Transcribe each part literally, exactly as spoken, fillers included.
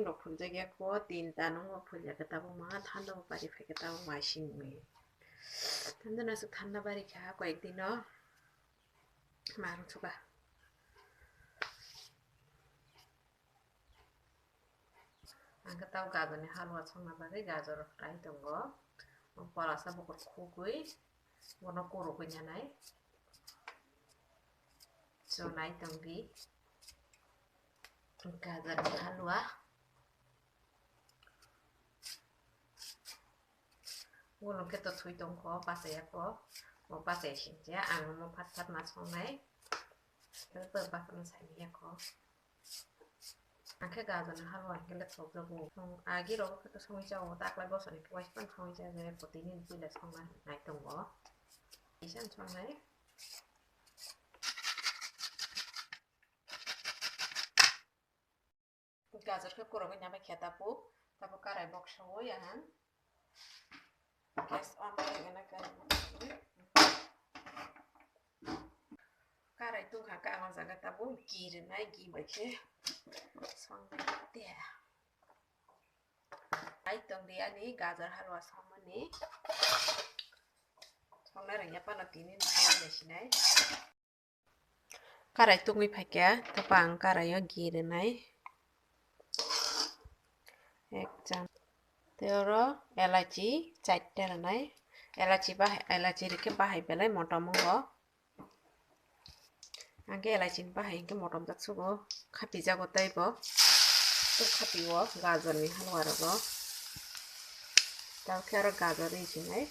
Rok phuljakya ko, tinta nungbo phuljakya tabuk ma, thanda bo bari phaikha tabuk ma simi. Thanda no aswk thanda bari kha koyek dino, ma rwng suka. Ang khe tabuk gajar ni halwa songna bagwi gajar rai tongo. Porasa bukur khugwi bono kurugwi nanai. Chonai tongdi gajar ni halwa. Bolong khe to thwi tongkho, bachaya kho. Bo bachaya singcha, ang omo phat phat ma songnai. Khe to bachano saimanya kho. Ang khe gajar ni halwa hingkhe le thokjago. Agi rogo khe to songwi chao, taklai bosoni khe waisa phano songwi chajakya kho, tini puila songna nai tongo. Kisa songnai. Gajar khe kurugwi nangbai khe tabuk, tabuk karai boksawi ang gas on khaigana karai boksawi. Karai tungkha khe ang o jaga tabuk ghee rwnai, ghee bai khe songde. Ai tongdi ani gajar halwa songmani. Songnai rwngya phano tini nai sinai. Karai tungwi phaikha, tei ang karai o ghee rwnai. Ek cham-, tei oro elachi chaita rwnai. Elachi bahai, elachi rikhe bahai belai motom wngo. Ang khe elachi ni bahai hwnkhe motom jak sugo, khapijago tei bo. Tei khapio gajar ni halwa rogo. Tei khe aro gajar ri sinai.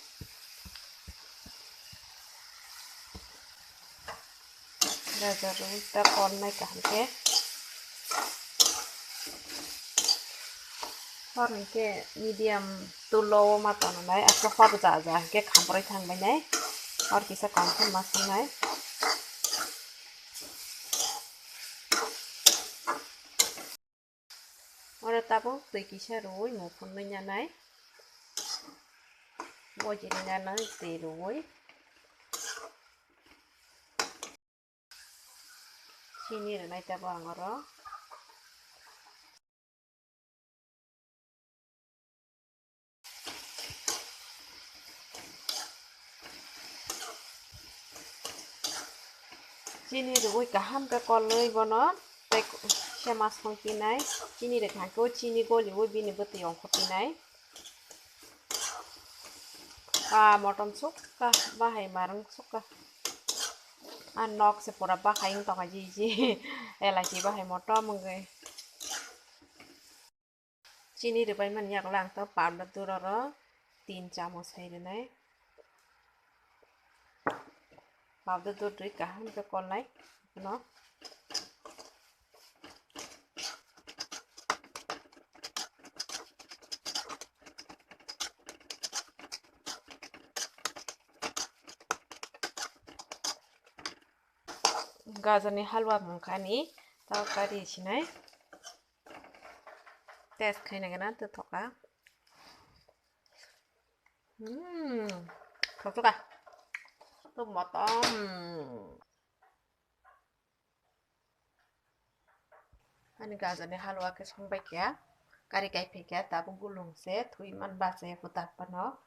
Gajar rwi ta kolnai kaham khe. Hor hwnkhe medium to low o ma tongnai, aswk hor ja ja hwnkhe khamproi thangbainai. Hor kisa confirm ma songnai. Oro tabuk twi kisa rwui muphunwi nanai. Bojini nanai twi rwui. Chini rwnai tabuk ang oro. Chini rwui kaham khe kolwi bono tei sema songpinai. Chini rwkha khe o chini goliui bini bwtwi ongkhorpinai. Ah, motom sukha, bahai marwng sukha. Ah, nok se pura bahai wng tongkha ji ji. Elachi bahai motom wngwi. Chini rwbaimani yagulo ang tabuk powder dud oro tin chamoch hai rwnai. Powder dud rwi kaham khe kolnai bono. Gajar ni halwa mungkha ni tei kari sinai. Test khaina gana tei thoka. Hmm, thoktoka. Tok motom. Ani gajar ni halwa khe songbai kha. Kari kai phai kha, tabuk gulung se thwi man bachaya kho tak phano.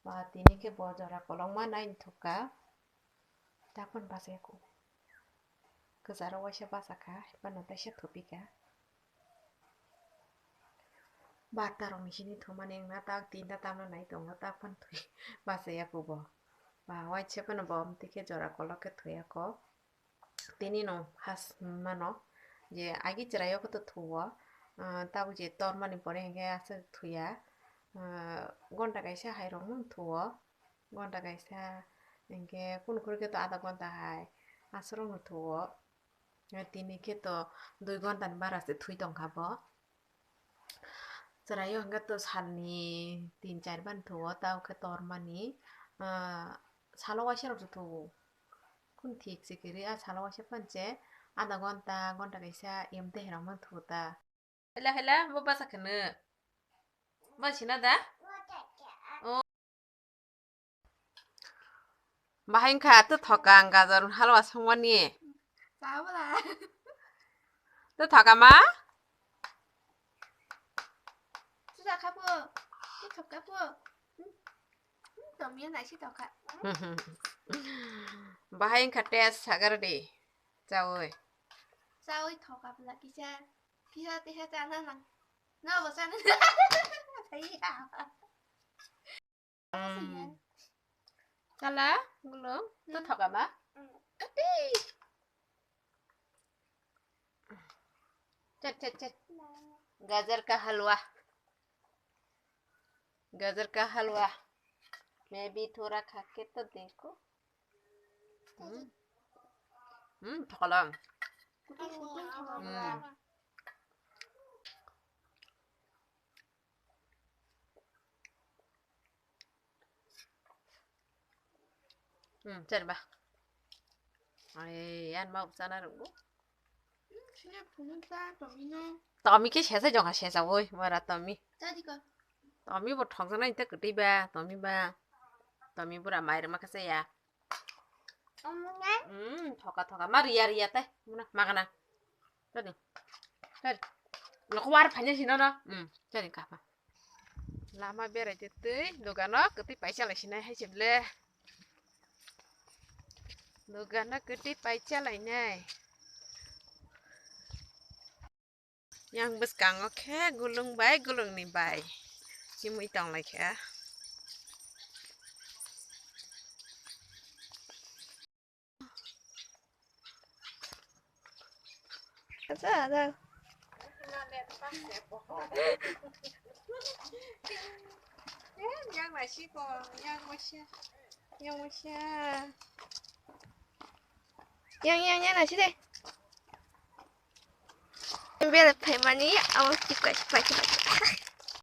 Ba tini khe bo jora kolokma nai thokha. Tak phano bachaya kho. Kwcharo waisa bachakha, hai phano teisa thupikha. Barta rokni simi thumani wngna tak tinta tamno nai tongo, tak phano thwi bachaya kho bo. Ba waisa phano bo amtwi khe jora kolok khe thwiya kho. Tini no has mano je agi chwraio khe to thuo, ah, tabuk je tormani pore hinkhe aswk thwiya, ah, gonta kaisa hai rokno thuo. Gonta kaisa hinkhe kunu khorokhe to adha gonta hai aswk rokno thuo. Tini khe to dui gonta ni bara se thwi tongkha bo. Chwraio hinkhe to salni tin char ban thuo, tei khe tormani, ah, salo waisa rok se thuo. Kunu thik se kwrwi, ah, salo waisa phano se adha gonta, gonta kaisa em tei hai rok man thuo ta. Hala, hala, bo basa kheno. Bo sina da? O. Bahai wngkha, tei thoka ang gajar halwa songmani. Tei thoka ma? Thokha po. Thokha po. Hmm, hmm, tomia nai si thokha. Hmm. Bahai wngkha test sagar di. Chawi. Chawi thokha pla kisa. Kisa teha chana nang. No bo chana. Thai ya. Hmm. Chala, gulo, to Hmm. Thokha ma? Hmm. Ati. Chat, chat, chat. गाजर का हलवा। गाजर का हलवा। मैं भी थोड़ा खा के तो देखो। Hmm. Hmm, thokha lang. Hmm. Hmm, chari ba. Ai, yan mau sana rungu. Sini phunuksa, tomino. Tomi ke sesa jong ha sesa woi, mara tomi. Tadi ko. Tomi bo thok sana inte keti ba, tomi ba. Tomi bura mai rema kasa ya. Omongan. Hmm, thokha thokha, ma riya riya te, muna magana. Tadi. Tadi. Loko war phanya sino na. Hmm, tadi kapa. Lama berai twi dogano kwtwi paisa lai sinai hai se ble. Dogano kwtwi paisa lai nai. Yang bwskango khe gulung bai gulung ni bai chimui tong lai kha. Acha, acha. Yang nasi ko, yang masya, yang masya. Yang, yang, yang nasi deh. Bela phaimani, amo chikwa, chikwa, chikwa, chikwa.